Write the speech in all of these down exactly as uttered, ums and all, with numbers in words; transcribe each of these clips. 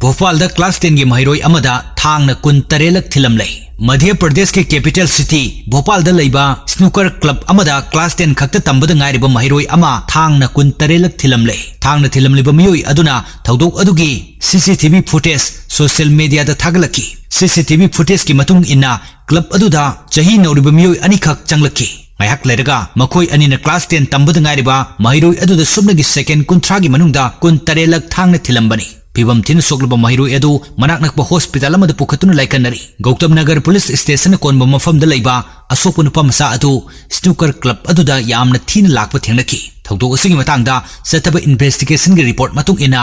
ꯚꯣꯄꯥꯜꯗ class ten ꯒꯤ ꯃꯍꯩꯔꯣꯏ ꯑꯃꯗ ꯊꯥꯡꯅ ꯀꯨꯟ ꯇꯔꯦꯠꯂꯛ ꯊꯤꯜꯂꯝꯂꯦ꯫ ꯃꯙ꯭ꯌ ꯄ꯭ꯔꯗꯦꯁꯀꯤ capital city ꯚꯣꯄꯥꯜꯗ ꯂꯩꯕ snooker club ꯑꯃꯗ class ten ꯈꯛꯇ ꯇꯝꯕꯗ ꯉꯥꯏꯔꯤꯕ ꯃꯍꯩꯔꯣꯏ ꯑꯃ ꯊꯥꯡꯅ ꯀꯨꯟ ꯇꯔꯦꯠꯂꯛ ꯊꯤꯜꯂꯝꯂꯦ꯫ ꯊꯥꯡꯅ ꯊꯤꯜꯂꯝꯂꯤꯕ ꯃꯤꯑꯣꯏ ꯑꯗꯨꯅ ꯊꯧꯗꯣꯛ ꯑꯗꯨꯒꯤ C C T V footage social media ꯗ ꯊꯥꯒꯠꯂꯛꯈꯤ꯫ C C T V footage ꯀꯤ ꯃꯇꯨꯡ ꯏꯟꯅ, club ꯑꯗꯨꯗ ꯆꯍꯤ ꯅꯧꯔꯤꯕ ꯃꯤꯑꯣꯏ ꯑꯅꯤꯈꯛ ꯆꯪꯂꯛꯈꯤ꯫ ꯉꯥꯏꯍꯥꯛ ꯂꯩꯔꯒ ꯃꯈꯣꯏ ꯑꯅꯤꯅ class ten ꯇꯝꯕꯗ ꯉꯥꯏꯔꯤꯕ ꯃꯍꯩꯔꯣꯏ ꯑꯗꯨꯗ ꯁꯨꯞꯅꯒꯤ second ꯀꯨꯟꯊ꯭ꯔꯥꯒꯤ ꯃꯅꯨꯡꯗ ꯀꯨꯟ ꯇꯔꯦꯠꯂꯛ ꯊꯥꯡꯅ ꯊꯤꯜꯂꯝꯕꯅꯤ꯫ ꯐꯤꯚꯝ ꯊꯤꯅ ꯁꯣꯛꯂꯕ ꯃꯍꯩꯔꯣꯏ ꯑꯗꯨ ꯃꯅꯥꯛ ꯅꯛꯄ hospital ꯑꯃꯗ ꯄꯨꯈꯠꯇꯨꯅ ꯂꯥꯏꯀꯠꯅꯔꯤ꯫ ꯒꯧꯇꯝ ꯅꯒꯔ police station ꯅ ꯀꯣꯟꯕ ꯃꯐꯝꯗ ꯂꯩꯕ ꯑꯁꯣꯛꯄ ꯅꯨꯄꯥ ꯃꯆꯥ ꯑꯗꯨ snooker club ꯑꯗꯨꯗ ꯌꯥꯝꯅ ꯊꯤꯅ ꯂꯥꯛꯄ ꯊꯦꯡꯅꯈꯤ꯫ ꯊꯧꯗꯣꯛ ꯑꯁꯤꯒꯤ ꯃꯇꯥꯡꯗ ꯆꯠꯊꯕ investigation ꯒꯤ report ꯃꯇꯨꯡ ꯏꯟꯅ,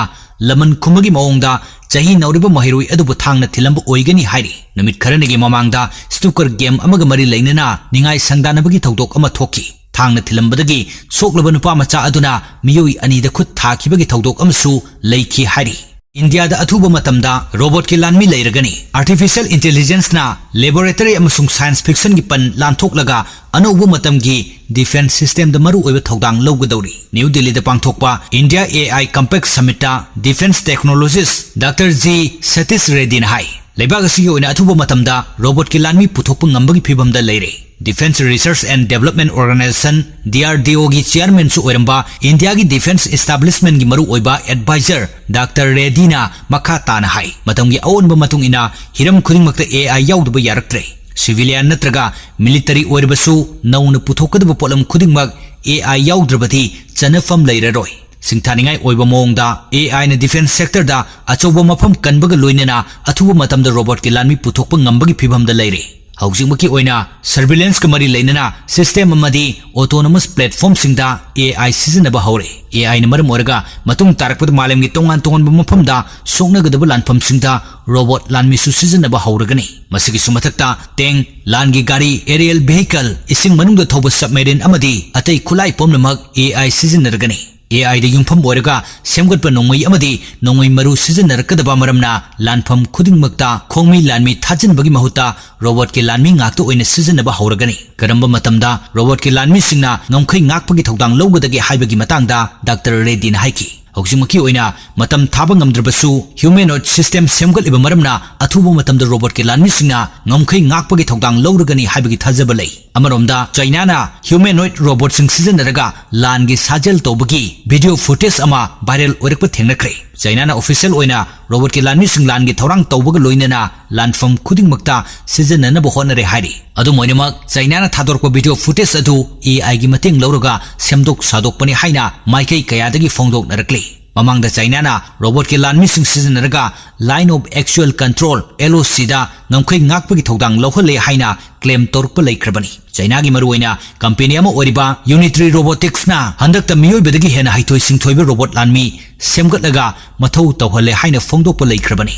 ꯂꯃꯟ ꯈꯨꯝꯕꯒꯤ ꯃꯑꯣꯡꯗ ꯆꯍꯤ ꯅꯧꯔꯤꯕ ꯃꯍꯩꯔꯣꯏ ꯑꯗꯨꯕꯨ ꯊꯥꯡꯅ ꯊꯤꯜꯂꯝꯕ ꯑꯣꯏꯒꯅꯤ ꯍꯥꯏꯔꯤ꯫ ꯅꯨꯃꯤꯠ ꯈꯔꯅꯤꯒꯤ ꯃꯃꯥꯡꯗ snooker game ꯑꯃꯒ ꯃꯔꯤ ꯂꯩꯅꯅ ꯅꯤꯡꯉꯥꯏ ꯁꯪꯗꯥꯅꯕꯒꯤ ꯊꯧꯗꯣꯛ ꯑꯃ ꯊꯣꯛꯈꯤ꯫ ꯊꯥꯡꯅ ꯊꯤꯜꯂꯝꯕꯗꯒꯤ ꯁꯣꯛꯂꯕ ꯅꯨꯄꯥ ꯃꯆꯥ ꯑꯗꯨꯅ ꯃꯤꯑꯣꯏ ꯑꯅꯤꯗ ꯈꯨꯠ ꯊꯥꯈꯤꯕꯒꯤ ꯊꯧꯗꯣꯛ ꯑꯃꯁꯨ ꯂꯩꯈꯤ ꯍꯥꯏꯔꯤ꯫ ꯏꯟꯗꯤꯌꯥꯗ ꯑꯊꯨꯕ ꯃꯇꯝꯗ robot ꯀꯤ ꯂꯥꯟꯃꯤ ꯂꯩꯔꯒꯅꯤ꯫ Artificial intelligence ꯅ laboratory ꯑꯃꯁꯨꯡ science fiction ꯒꯤ ꯄꯟ ꯂꯥꯟꯊꯣꯛꯂꯒ ꯑꯅꯧꯕ ꯃꯇꯝꯒꯤ defence system ꯗ ꯃꯔꯨꯑꯣꯏꯕ ꯊꯧꯗꯥꯡ ꯂꯧꯒꯗꯧꯔꯤ꯫ ꯅ꯭ꯌꯨ ꯗꯤꯜꯂꯤꯗ ꯄꯥꯡꯊꯣꯛꯄ India A I Compact Summit ꯇ defence technologist Doctor G Satish ꯔꯦꯗꯗꯤꯅ ꯍꯥꯏ, ꯂꯩꯕꯥꯛ ꯑꯁꯤꯒꯤ ꯑꯣꯏꯅ ꯑꯊꯨꯕ ꯃꯇꯝꯗ robot ꯀꯤ ꯂꯥꯟꯃꯤ ꯄꯨꯊꯣꯛꯄ ꯉꯝꯕꯒꯤ ꯐꯤꯚꯝꯗ ꯂꯩꯔꯦ꯫ Defence Research and Development Organisation, D R D O ꯒꯤ chairman ꯁꯨ ꯑꯣꯏꯔꯝꯕ ꯏꯟꯗꯤꯌꯥꯒꯤ defence establishment ꯀꯤ ꯃꯔꯨꯑꯣꯏꯕ advisor Doctor ꯔꯦꯗꯗꯤꯅ ꯃꯈꯥ ꯇꯥꯅ ꯍꯥꯏ, ꯃꯇꯝꯒꯤ ꯑꯑꯣꯟꯕ ꯃꯇꯨꯡ ꯏꯟꯅ ꯍꯤꯔꯝ ꯈꯨꯗꯤꯡꯃꯛꯇ A I ꯌꯥꯎꯗꯕ ꯌꯥꯔꯛꯇ꯭ꯔꯦ꯫ Civilian ꯅꯠꯇ꯭ꯔꯒ military ꯑꯣꯏꯔꯕꯁꯨ, ꯅꯧꯅ ꯄꯨꯊꯣꯛꯀꯗꯕ ꯄꯣꯠꯂꯝ ꯈꯨꯗꯤꯡꯃꯛ A I ꯌꯥꯎꯗ꯭ꯔꯕꯗꯤ ꯆꯟꯅꯐꯝ ꯂꯩꯔꯔꯣꯏ꯫ ꯁꯤꯡꯊꯥꯅꯤꯡꯉꯥꯏ ꯑꯣꯏꯕ ꯃꯑꯣꯡꯗ A I ꯅ defence sector ꯗ ꯑꯆꯧꯕ ꯃꯐꯝ ꯀꯟꯕꯒ ꯂꯣꯏꯅꯅ ꯑꯊꯨꯕ ꯃꯇꯝꯗ robot ꯀꯤ ꯂꯥꯟꯃꯤ ꯄꯨꯊꯣꯛꯄ ꯉꯝꯕꯒꯤ ꯐꯤꯚꯝꯗ ꯂꯩꯔꯦ꯫ ꯍꯧꯖꯤꯛꯃꯛꯀꯤ ꯑꯣꯏꯅ surveillance ꯀ ꯃꯔꯤ ꯂꯩꯅꯅ system ꯑꯃꯗꯤ autonomous platform ꯁꯤꯡꯗ A I ꯁꯤꯖꯤꯟꯅꯕ ꯍꯧꯔꯦ꯫ A I ꯅ ꯃꯔꯝ ꯑꯣꯏꯔꯒ ꯃꯇꯨꯡ ꯇꯥꯔꯛꯄꯗ ꯃꯥꯂꯦꯝꯒꯤ ꯇꯣꯉꯥꯟ ꯇꯣꯉꯥꯟꯕ ꯃꯐꯝꯗ ꯁꯣꯛꯅꯒꯗꯕ ꯂꯥꯟꯐꯝꯁꯤꯡꯗ robot ꯂꯥꯟꯃꯤꯁꯨ ꯁꯤꯖꯤꯟꯅꯕ ꯍꯧꯔꯒꯅꯤ꯫ ꯃꯁꯤꯒꯤꯁꯨ ꯃꯊꯛꯇ tank, ꯂꯥꯟꯒꯤ ꯒꯥꯔꯤ, aerial vehicle, ꯏꯁꯤꯡ ꯃꯅꯨꯡꯗ ꯊꯧꯕ submarine ꯑꯃꯗꯤ ꯑꯇꯩ ꯈꯨꯠꯂꯥꯏ ꯄꯨꯝꯅꯃꯛ A I ꯁꯤꯖꯤꯟꯅꯔꯒꯅꯤ꯫ A I ꯗ ꯌꯨꯝꯐꯝ ꯑꯣꯏꯔꯒ ꯁꯦꯝꯒꯠꯄ ꯅꯣꯡꯃꯩ ꯑꯃꯗꯤ ꯅꯣꯡꯃꯩ ꯃꯔꯨ ꯁꯤꯖꯤꯟꯅꯔꯛꯀꯗꯕ ꯃꯔꯝꯅ ꯂꯥꯟꯐꯝ ꯈꯨꯗꯤꯡꯃꯛꯇ ꯈꯣꯡꯃꯤ ꯂꯥꯟꯃꯤ ꯊꯥꯖꯤꯟꯕꯒꯤ ꯃꯍꯨꯠꯇ robot ꯀꯤ ꯂꯥꯟꯃꯤ ꯉꯥꯛꯇ ꯑꯣꯏꯅ ꯁꯤꯖꯤꯟꯅꯕ ꯍꯧꯔꯒꯅꯤ꯫ ꯀꯔꯝꯕ ꯃꯇꯝꯗ robot ꯀꯤ ꯂꯥꯟꯃꯤꯁꯤꯡꯅ ꯉꯝꯈꯩ ꯉꯥꯛꯄꯒꯤ ꯊꯧꯗꯥꯡ ꯂꯧꯒꯗꯒꯦ ꯍꯥꯏꯕꯒꯤ ꯃꯇꯥꯡꯗ Doctor ꯔꯦꯗꯗꯤꯅ ꯍꯥꯏꯈꯤ, ꯍꯧꯖꯤꯛꯃꯛꯀꯤ ꯑꯣꯏꯅ ꯃꯇꯝ ꯊꯥꯕ ꯉꯝꯗ꯭ꯔꯕꯁꯨ, humanoid system ꯁꯦꯝꯒꯠꯂꯤꯕ ꯃꯔꯝꯅ ꯑꯊꯨꯕ ꯃꯇꯝꯗ ꯔꯣꯕꯣꯠꯀꯤ ꯂꯥꯟꯃꯤꯁꯤꯡꯅ ꯉꯝꯈꯩ ꯉꯥꯛꯄꯒꯤ ꯊꯧꯗꯥꯡ ꯂꯧꯔꯒꯅꯤ ꯍꯥꯏꯕꯒꯤ ꯊꯥꯖꯕ ꯂꯩ꯫ ꯑꯃꯔꯣꯝꯗ, ꯆꯥꯏꯅꯥꯅ humanoid ꯔꯣꯕꯣꯠꯁꯤꯡ ꯁꯤꯖꯤꯟꯅꯔꯒ ꯂꯥꯟꯒꯤ ꯁꯥꯖꯦꯜ ꯇꯧꯕꯒꯤ ꯚꯤꯗꯤꯑꯣ ꯐꯨꯇꯦꯖ ꯑꯃ ꯚꯥꯏꯔꯦꯜ ꯑꯣꯏꯔꯛꯄ ꯊꯦꯡꯅꯈ꯭ꯔꯦ꯫ ꯆꯥꯏꯅꯥꯅ ꯑꯣꯐꯤꯁꯤꯌꯦꯜ ꯑꯣꯏꯅ ꯔꯣꯕꯣꯠꯀꯤ ꯂꯥꯟꯃꯤꯁꯤꯡ ꯂꯥꯟꯒꯤ ꯊꯧꯔꯥꯡ ꯇꯧꯕꯒ ꯂꯣꯏꯅꯅ ꯂꯥꯟꯐꯝ ꯈꯨꯗꯤꯡꯃꯛꯇ ꯁꯤꯖꯤꯟꯅꯅꯕ ꯍꯣꯠꯅꯔꯦ ꯍꯥꯏꯔꯤ꯫ ꯑꯗꯨꯝ ꯑꯣꯏꯅꯃꯛ, ꯆꯥꯏꯅꯥꯅ ꯊꯥꯗꯣꯔꯛꯄ ꯚꯤꯗꯤꯑꯣ ꯐꯨꯇꯦꯖ ꯑꯗꯨ ꯑꯦ ꯑꯥꯏꯒꯤ ꯃꯇꯦꯡ ꯂꯧꯔꯒ ꯁꯦꯝꯗꯣꯛ ꯁꯥꯗꯣꯛꯄꯅꯤ ꯍꯥꯏꯅ ꯃꯥꯏꯀꯩ ꯀꯌꯥꯗꯒꯤ ꯐꯣꯡꯗꯣꯛꯅꯔꯛꯂꯤ꯫ ꯃꯃꯥꯡꯗ ꯆꯥꯏꯅꯥꯅ ꯔꯣꯕꯣꯠꯀꯤ ꯂꯥꯟꯃꯤꯁꯤꯡ ꯁꯤꯖꯤꯟꯅꯔꯒ Line of Actual Control, L O C, ꯗ ꯉꯝꯈꯩ ꯉꯥꯛꯄꯒꯤ ꯊꯧꯗꯥꯡ ꯂꯧꯍꯜꯂꯦ ꯍꯥꯏꯅ ꯀ꯭ꯂꯦꯝ ꯇꯧꯔꯛꯄ ꯂꯩꯈ꯭ꯔꯕꯅꯤ꯫ ꯆꯥꯏꯅꯥꯒꯤ ꯃꯔꯨꯑꯣꯏꯅ ꯀꯝꯄꯦꯅꯤ ꯑꯃ ꯑꯣꯏꯔꯤꯕ Unitree Robotics ꯅ ꯍꯟꯗꯛꯇ ꯃꯤꯑꯣꯏꯕꯗꯒꯤ ꯍꯦꯟꯅ ꯍꯩꯊꯣꯏ ꯁꯤꯡꯊꯣꯏꯕ ꯔꯣꯕꯣꯠ ꯂꯥꯟꯃꯤ ꯁꯦꯝꯒꯠꯂꯒ ꯃꯊꯧ ꯇꯧꯍꯜꯂꯦ ꯍꯥꯏꯅ ꯐꯣꯡꯗꯣꯛꯄ ꯂꯩꯈ꯭ꯔꯕꯅꯤ꯫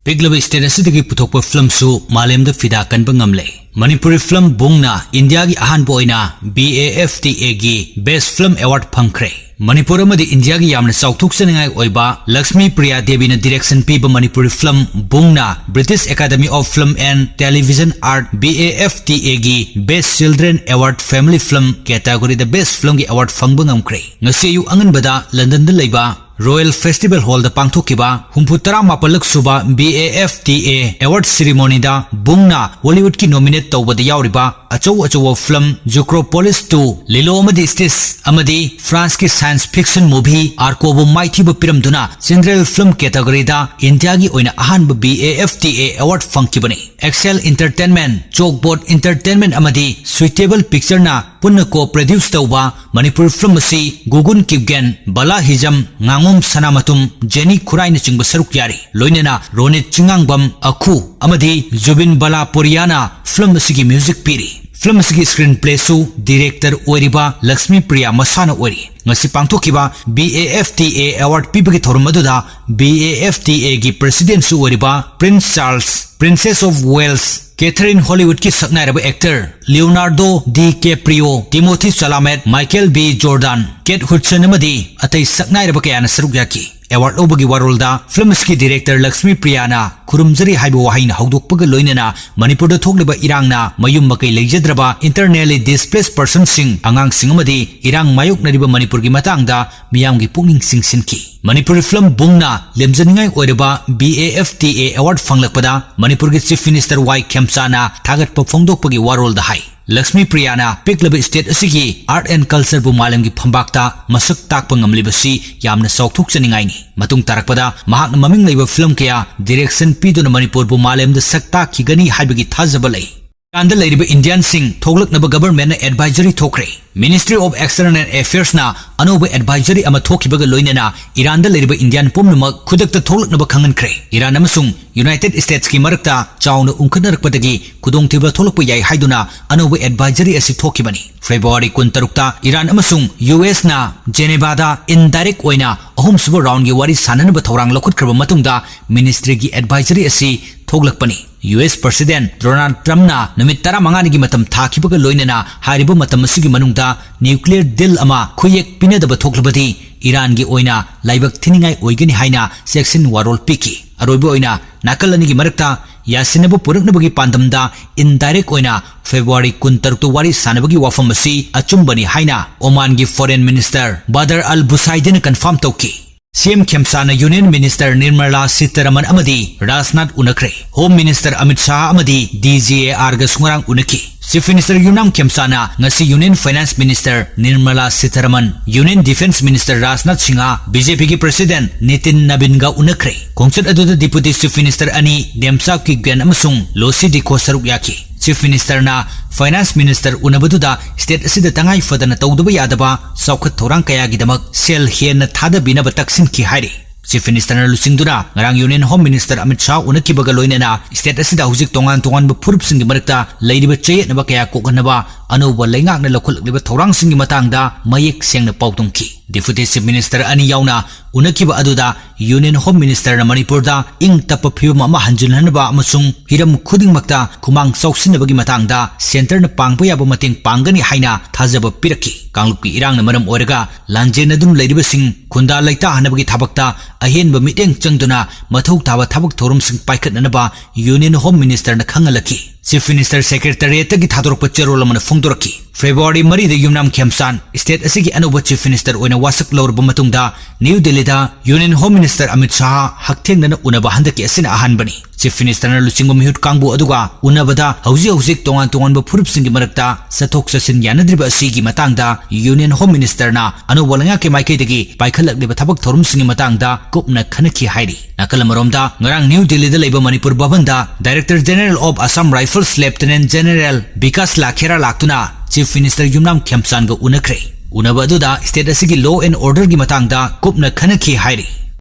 ꯄꯤꯛꯂꯕ ꯁ꯭ꯇꯦꯠ ꯑꯁꯤꯗꯒꯤ ꯄꯨꯊꯣꯛꯄ ꯐꯤꯂꯝꯁꯨ ꯃꯥꯂꯦꯝꯗ ꯐꯤꯗꯥ ꯀꯟꯕ ꯉꯝꯂꯦ꯫ ꯃꯅꯤꯄꯨꯔꯤ ꯐꯤꯂꯝ ꯕꯨꯡꯅ ꯏꯟꯗꯤꯌꯥꯒꯤ ꯑꯍꯥꯟꯕ ꯑꯣꯏꯅ B A F T A ꯒꯤ Best Film Award ꯐꯪꯈ꯭ꯔꯦ꯫ ꯃꯅꯤꯄꯨꯔ ꯑꯃꯗꯤ ꯏꯟꯗꯤꯌꯥꯒꯤ ꯌꯥꯝꯅ ꯆꯥꯎꯊꯣꯛꯆꯅꯤꯡꯉꯥꯏ ꯑꯣꯏꯕ ꯂꯛꯁꯃꯤ ꯄ꯭ꯔꯤꯌꯥ ꯗꯦꯕꯤꯅ ꯗꯤꯔꯦꯛꯁꯟ ꯄꯤꯕ ꯃꯅꯤꯄꯨꯔꯤ ꯐꯤꯂꯝ ꯕꯨꯡꯅ British Academy of Film and Television Art, B A F T A ꯒꯤ Best Children Award Family Film category ꯗ Best Film ꯒꯤ ꯑꯦꯋꯥꯔꯗ ꯐꯪꯕ ꯉꯝꯈ꯭ꯔꯦ꯫ ꯉꯁꯤ ꯑꯌꯨꯛ ꯑꯉꯟꯕꯗ ꯂꯟꯗꯟꯗ ꯂꯩꯕ Royal Festival Hall ꯗ ꯄꯥꯡꯊꯣꯛꯈꯤꯕ ꯍꯨꯝꯐꯨ ꯇꯔꯥ ꯃꯥꯄꯜꯂꯛ ꯁꯨꯕ B A F T A Award Ceremony ꯗ ꯕꯨꯡꯅ ꯍꯣꯂꯤꯋꯨꯗꯀꯤ ꯅꯣꯃꯤꯅꯦꯠ ꯇꯧꯕꯗ ꯌꯥꯎꯔꯤꯕ ꯑꯆꯧ ꯑꯆꯧꯕ ꯐꯤꯂꯝ Zootropolis two, Lilo ꯑꯃꯗꯤ Stitch, ꯑꯃꯗꯤ ꯐ꯭ꯔꯥꯟꯁꯀꯤ ꯁꯥꯏꯟꯁ ꯐꯤꯛꯁꯟ ꯃꯨꯚꯤ Argo ꯕꯨ ꯃꯥꯏꯊꯤꯕ ꯄꯤꯔꯝꯗꯨꯅ Children Film category ꯗ ꯏꯟꯗꯤꯌꯥꯒꯤ ꯑꯣꯏꯅ ꯑꯍꯥꯟꯕ B A F T A award ꯐꯪꯈꯤꯕꯅꯤ꯫ Excel Entertainment, Chalkboard Entertainment ꯑꯃꯗꯤ Suitable Picture ꯅ ꯄꯨꯟꯅ ꯀꯣ ꯄ꯭ꯔꯣꯗ꯭ꯌꯨꯁ ꯇꯧꯕ ꯃꯅꯤꯄꯨꯔ ꯐꯤꯂꯝ ꯑꯁꯤ ꯒꯨꯒꯨꯟ ꯀꯤꯞꯒꯦꯟ, ꯕꯂꯥ ꯍꯤꯖꯝ, ꯉꯥꯉꯣꯝ ꯁꯅꯥꯃꯇꯨꯝ, ꯖꯦꯅꯤ ꯈꯨꯔꯥꯏꯅꯆꯤꯡꯕ ꯁꯔꯨꯛ ꯌꯥꯔꯤ꯫ ꯂꯣꯏꯅꯅ ꯔꯣꯅꯤꯠ ꯆꯤꯉꯥꯡꯕꯝ, ꯑꯈꯨ, ꯑꯃꯗꯤ ꯖꯨꯕꯤꯟ ꯕꯂꯥꯄꯨꯔꯤꯌꯥꯅ ꯐꯤꯂꯝ ꯑꯁꯤꯒꯤ ꯃ꯭ꯌꯨꯖꯤꯛ ꯄꯤꯔꯤ꯫ ꯐꯤꯂꯝ ꯑꯁꯤꯒꯤ ꯁ꯭ꯀ꯭ꯔꯤꯟ ꯄ꯭ꯂꯦꯁꯨ ꯗꯤꯔꯦꯛꯇꯔ ꯑꯣꯏꯔꯤꯕ ꯂꯛꯁꯃꯤ ꯄ꯭ꯔꯤꯌꯥ ꯃꯁꯥꯅ ꯑꯣꯏꯔꯤ꯫ ꯉꯁꯤ ꯄꯥꯡꯊꯣꯛꯈꯤꯕ B A F T A award ꯄꯤꯕꯒꯤ ꯊꯧꯔꯝ ꯑꯗꯨꯗ B A F T A ꯒꯤ ꯄ꯭ꯔꯦꯁꯤꯗꯦꯟꯠꯁꯨ ꯑꯣꯏꯔꯤꯕ prince Charles, Princess of Wales, Catherine, ꯍꯣꯂꯤꯋꯨꯗꯀꯤ ꯁꯛꯅꯥꯏꯔꯕ actor Leonardo DiCaprio, Timothee Chalamet, Michael B Jordan, Kate Hudson ꯑꯃꯗꯤ ꯑꯇꯩ ꯁꯛꯅꯥꯏꯔꯕ ꯀꯌꯥꯅ ꯁꯔꯨꯛ ꯌꯥꯈꯤ꯫ ꯑꯦꯋꯥꯔꯗ ꯂꯧꯕꯒꯤ ꯋꯥꯔꯣꯜꯗ ꯐꯤꯂꯝ ꯑꯁꯤꯒꯤ ꯗꯤꯔꯦꯛꯇꯔ ꯂꯛꯁꯃꯤ ꯄ꯭ꯔꯤꯌꯥꯅ ꯈꯨꯔꯨꯝꯖꯔꯤ ꯍꯥꯏꯕ ꯋꯥꯍꯩꯅ ꯍꯧꯗꯣꯛꯄꯒ ꯂꯣꯏꯅꯅ ꯃꯅꯤꯄꯨꯔꯗ ꯊꯣꯛꯂꯤꯕ ꯏꯔꯥꯡꯅ ꯃꯌꯨꯝ ꯃꯀꯩ ꯂꯩꯖꯗ꯭ꯔꯕ internally displaced personꯁꯤꯡ, ꯑꯉꯥꯡꯁꯤꯡ ꯑꯃꯗꯤ ꯏꯔꯥꯡ ꯃꯥꯌꯣꯛꯅꯔꯤꯕ ꯃꯅꯤꯄꯨꯔꯒꯤ ꯃꯇꯥꯡꯗ ꯃꯤꯌꯥꯝꯒꯤ ꯄꯨꯛꯅꯤꯡ ꯆꯤꯡꯁꯤꯟꯈꯤ꯫ ꯃꯅꯤꯄꯨꯔꯤ ꯐꯤꯂꯝ ꯕꯨꯡꯅ ꯂꯦꯝꯖꯅꯤꯡꯉꯥꯏ ꯑꯣꯏꯔꯕ B A F T A award ꯐꯪꯂꯛꯄꯗ ꯃꯅꯤꯄꯨꯔꯒꯤ Chief Minister Y ꯈꯦꯝꯆꯥꯅ ꯊꯥꯒꯠꯄ ꯐꯣꯡꯗꯣꯛꯄꯒꯤ ꯋꯥꯔꯣꯜꯗ ꯍꯥꯏ, ꯂꯛꯁꯃꯤ ꯄ꯭ꯔꯤꯌꯥꯅ ꯄꯤꯛꯂꯕ state ꯑꯁꯤꯒꯤ art and cultureꯕꯨ ꯃꯥꯂꯦꯝꯒꯤ ꯐꯝꯕꯥꯛꯇ ꯃꯁꯛ ꯇꯥꯛꯄ ꯉꯝꯂꯤꯕꯁꯤ ꯌꯥꯝꯅ ꯆꯥꯎꯊꯣꯛꯆꯅꯤꯡꯉꯥꯏꯅꯤ꯫ ꯃꯇꯨꯡ ꯇꯥꯔꯛꯄꯗ ꯃꯍꯥꯛꯅ ꯃꯃꯤꯡ ꯂꯩꯕ ꯐꯤꯂꯝ ꯀꯌꯥ direction ꯄꯤꯗꯨꯅ ꯃꯅꯤꯄꯨꯔꯕꯨ ꯃꯥꯂꯦꯝꯗ ꯁꯛ ꯇꯥꯛꯈꯤꯒꯅꯤ ꯍꯥꯏꯕꯒꯤ ꯊꯥꯖꯕ ꯂꯩ꯫ ꯏꯔꯥꯟꯗ ꯂꯩꯔꯤꯕ Indianꯁꯤꯡ ꯊꯣꯛꯂꯛꯅꯕ governmentꯅ advisory ꯊꯣꯛꯈ꯭ꯔꯦ꯫ Ministry of External Affairsꯅ ꯑꯅꯧꯕ advisory ꯑꯃ ꯊꯣꯛꯈꯤꯕꯒ ꯂꯣꯏꯅꯅ ꯏꯔꯥꯟꯗ ꯂꯩꯔꯤꯕ Indian ꯄꯨꯝꯅꯃꯛ ꯈꯨꯗꯛꯇ ꯊꯣꯛꯂꯛꯅꯕ ꯈꯪꯍꯟꯈ꯭ꯔꯦ꯫ ꯏꯔꯥꯟ ꯑꯃꯁꯨꯡ United Statesꯀꯤ ꯃꯔꯛꯇ ꯆꯥꯎꯅ ꯎꯪꯈꯠꯅꯔꯛꯄꯗꯒꯤ ꯈꯨꯗꯣꯡꯊꯤꯕ ꯊꯣꯛꯂꯛꯄ ꯌꯥꯏ ꯍꯥꯏꯗꯨꯅ ꯑꯅꯧꯕ advisory ꯑꯁꯤ ꯊꯣꯛꯈꯤꯕꯅꯤ꯫ February ꯀꯨꯟꯇꯔꯨꯛꯇ ꯏꯔꯥꯟ ꯑꯃꯁꯨꯡ USꯅ Genevaꯗ indirect ꯑꯣꯏꯅ ꯑꯍꯨꯝꯁꯨꯕ roundꯒꯤ ꯋꯥꯔꯤ ꯁꯥꯟꯅꯅꯕ ꯊꯧꯔꯥꯡ ꯂꯧꯈꯠꯈ꯭ꯔꯕ ꯃꯇꯨꯡꯗ ministryꯒꯤ advisory ꯑꯁꯤ ꯊꯣꯛꯂꯛꯄꯅꯤ꯫ US President Donald Trumpꯅ ꯅꯨꯃꯤꯠ ꯇꯔꯥꯃꯉꯥꯅꯤꯒꯤ ꯃꯇꯝ ꯊꯥꯈꯤꯕꯒ ꯂꯣꯏꯅꯅ ꯍꯥꯏꯔꯤꯕ ꯃꯇꯝ ꯑꯁꯤꯒꯤ ꯃꯅꯨꯡꯗ nuclear deal ꯑꯃ ꯈꯨꯌꯦꯛ ꯄꯤꯅꯗꯕ ꯊꯣꯛꯂꯕꯗꯤ ꯏꯔꯥꯟꯒꯤ ꯑꯣꯏꯅ ꯂꯥꯏꯕꯛ ꯊꯤꯅꯤꯡꯉꯥꯏ ꯑꯣꯏꯒꯅꯤ ꯍꯥꯏꯅ ꯆꯦꯛꯁꯤꯟ ꯋꯥꯔꯣꯜ ꯄꯤꯈꯤ꯫ ꯑꯔꯣꯏꯕ ꯑꯣꯏꯅ ꯅꯥꯀꯜ ꯑꯅꯤꯒꯤ ꯃꯔꯛꯇ ꯌꯥꯁꯤꯟꯅꯕ ꯄꯨꯔꯛꯅꯕꯒꯤ ꯄꯥꯟꯗꯝꯗ indirect ꯑꯣꯏꯅ February ꯀꯨꯟꯇꯔꯨꯛꯇ ꯋꯥꯔꯤ ꯁꯥꯟꯅꯕꯒꯤ ꯋꯥꯐꯝ ꯑꯁꯤ ꯑꯆꯨꯝꯕꯅꯤ ꯍꯥꯏꯅ Omanꯒꯤ Foreign Minister Badr Al Busaidꯅ confirm ꯇꯧꯈꯤ꯫ CM ꯈꯦꯝꯆꯥꯅ Union Minister Nirmala Sitharaman ꯑꯃꯗꯤ ꯔꯥꯖꯅꯥꯊ ꯎꯅꯈ꯭ꯔꯦ꯫ Home Minister ꯑꯃꯤꯠ ꯁꯥꯍ ꯑꯃꯗꯤ DGARꯒꯁꯨ ꯉꯔꯥꯡ ꯎꯅꯈꯤ꯫ Chief Minister ꯌꯨꯝꯅꯥꯝ ꯈꯦꯝꯆꯥꯅ ꯉꯁꯤ Union Finance Minister Nirmala Sitharaman, Union Defence Minister Rajnath Singh, BJPꯒꯤ President Nitin ꯅꯕꯤꯟꯒ ꯎꯅꯈ꯭ꯔꯦ꯫ ꯈꯣꯡꯆꯠ ꯑꯗꯨꯗ Deputy Chief Minister ꯑꯅꯤ ꯅꯦꯝꯆꯥ ꯀꯤꯞꯒꯦꯟ ꯑꯃꯁꯨꯡ ꯂꯣꯁꯤ ꯗꯤꯈꯣ ꯁꯔꯨꯛ ꯌꯥꯈꯤ꯫ Chief Ministerꯅ Finance Minister ꯎꯅꯕꯗꯨꯗ state ꯑꯁꯤꯗ ꯇꯉꯥꯏ ꯐꯗꯅ ꯇꯧꯗꯕ ꯌꯥꯗꯕ ꯆꯥꯎꯈꯠ ꯊꯧꯔꯥꯡ ꯀꯌꯥꯒꯤꯗꯃꯛ ꯁꯦꯜ ꯍꯦꯟꯅ ꯊꯥꯗꯕꯤꯅꯕ ꯇꯛꯁꯤꯟꯈꯤ ꯍꯥꯏꯔꯤ꯫ Chief Ministerꯅ ꯂꯨꯆꯤꯡꯗꯨꯅ ꯉꯔꯥꯡ Union Home Minister Amit Shah ꯎꯅꯈꯤꯕꯒ ꯂꯣꯏꯅꯅ state ꯑꯁꯤꯗ ꯍꯧꯖꯤꯛ ꯇꯣꯉꯥꯟ ꯇꯣꯉꯥꯟꯕ ꯐꯨꯔꯨꯞꯁꯤꯡꯒꯤ ꯃꯔꯛꯇ ꯂꯩꯔꯤꯕ ꯆꯌꯦꯠꯅꯕ ꯀꯌꯥ ꯀꯣꯛꯍꯟꯅꯕ ꯑꯅꯧꯕ ꯂꯩꯉꯥꯛꯅ ꯂꯧꯈꯠꯂꯛꯂꯤꯕ ꯊꯧꯔꯥꯡꯁꯤꯡꯒꯤ ꯃꯇꯥꯡꯗ ꯃꯌꯦꯛ ꯁꯦꯡꯅ ꯄꯥꯎꯗꯝꯈꯤ꯫ Deputy Chief Minister ꯑꯅꯤ ꯌꯥꯎꯅ ꯎꯅꯈꯤꯕ ꯑꯗꯨꯗ Union Home Ministerꯅ ꯃꯅꯤꯄꯨꯔꯗ ꯏꯪ ꯇꯞꯄ ꯐꯤꯕꯝ ꯑꯃ ꯍꯟꯖꯤꯜꯍꯟꯅꯕ ꯑꯃꯁꯨꯡ ꯍꯤꯔꯝ ꯈꯨꯗꯤꯡꯃꯛꯇ ꯈꯨꯃꯥꯡ ꯆꯥꯎꯁꯤꯟꯅꯕꯒꯤ ꯃꯇꯥꯡꯗ centreꯅ ꯄꯥꯡꯕ ꯌꯥꯕ ꯃꯇꯦꯡ ꯄꯥꯡꯒꯅꯤ ꯍꯥꯏꯅ ꯊꯥꯖꯕ ꯄꯤꯔꯛꯈꯤ꯫ ꯀꯥꯡꯂꯨꯞꯀꯤ ꯏꯔꯥꯡꯅ ꯃꯔꯝ ꯑꯣꯏꯔꯒ ꯂꯥꯟꯖꯦꯟꯅꯗꯨꯅ ꯂꯩꯔꯤꯕꯁꯤꯡ ꯈꯨꯟꯗꯥ ꯂꯩꯇꯥꯍꯟꯅꯕꯒꯤ ꯊꯕꯛꯇ ꯑꯍꯦꯟꯕ ꯃꯤꯠꯌꯦꯡ ꯆꯪꯗꯨꯅ ꯃꯊꯧ ꯇꯥꯕ ꯊꯕꯛ ꯊꯧꯔꯝꯁꯤꯡ ꯄꯥꯏꯈꯠꯅꯅꯕ Union Home Ministerꯅ ꯈꯪꯍꯜꯂꯛꯈꯤ꯫ Chief Minister Secretariatꯇꯒꯤ ꯊꯥꯗꯣꯔꯛꯄ ꯆꯦꯔꯣꯜ ꯑꯃꯅ ꯐꯣꯡꯗꯣꯔꯛꯈꯤ꯫ February ꯃꯔꯤꯗ ꯌꯨꯝꯅꯥꯝ ꯈꯦꯝꯆꯥꯟ state ꯑꯁꯤꯒꯤ ꯑꯅꯧꯕ Chief Minister ꯑꯣꯏꯅ ꯋꯥꯁꯛ ꯂꯧꯔꯕ ꯃꯇꯨꯡꯗ ꯅ꯭ꯌꯨ ꯗꯤꯜꯂꯤꯗ Union Home Minister Amit Shah ꯍꯛꯊꯦꯡꯅꯅ ꯎꯅꯕ ꯍꯟꯗꯛꯀꯤ ꯑꯁꯤꯅ ꯑꯍꯥꯟꯕꯅꯤ꯫ Chief Ministerꯅ ꯂꯨꯆꯤꯡꯕ ꯃꯤꯍꯨꯠ ꯀꯥꯡꯕꯨ ꯑꯗꯨꯒ ꯎꯅꯕꯗ ꯍꯧꯖꯤꯛ ꯍꯧꯖꯤꯛ ꯇꯣꯉꯥꯟ ꯇꯣꯉꯥꯟꯕ ꯐꯨꯔꯨꯞꯁꯤꯡꯒꯤ ꯃꯔꯛꯇ ꯆꯠꯊꯣꯛ ꯆꯠꯁꯤꯟ ꯌꯥꯅꯗ꯭ꯔꯤꯕ ꯑꯁꯤꯒꯤ ꯃꯇꯥꯡꯗ Union Home Ministerꯅ ꯑꯅꯧꯕ ꯂꯩꯉꯥꯛꯀꯤ ꯃꯥꯏꯀꯩꯗꯒꯤ ꯄꯥꯏꯈꯠꯂꯛꯂꯤꯕ ꯊꯕꯛ ꯊꯧꯔꯝꯁꯤꯡꯒꯤ ꯃꯇꯥꯡꯗ ꯀꯨꯞꯅ ꯈꯟꯅꯈꯤ ꯍꯥꯏꯔꯤ꯫ ꯅꯥꯀꯜ ꯑꯃꯔꯣꯝꯗ, ꯉꯔꯥꯡ ꯅ꯭ꯌꯨ ꯗꯤꯜꯂꯤꯗ ꯂꯩꯕ Manipur ꯚꯕꯟꯗ Director General of Assam Rifles Lieutenant General Vikas ꯂꯥꯈꯦꯔꯥ ꯂꯥꯛꯇꯨꯅ Chief Minister ꯌꯨꯝꯅꯥꯝ ꯈꯦꯝꯆꯥꯟꯒ ꯎꯅꯈ꯭ꯔꯦ꯫ ꯎꯅꯕ ꯑꯗꯨꯗ state ꯑꯁꯤꯒꯤ law and orderꯒꯤ ꯃꯇꯥꯡꯗ ꯀꯨꯞꯅ ꯈꯟꯅꯈꯤ ꯍꯥꯏꯔꯤ꯫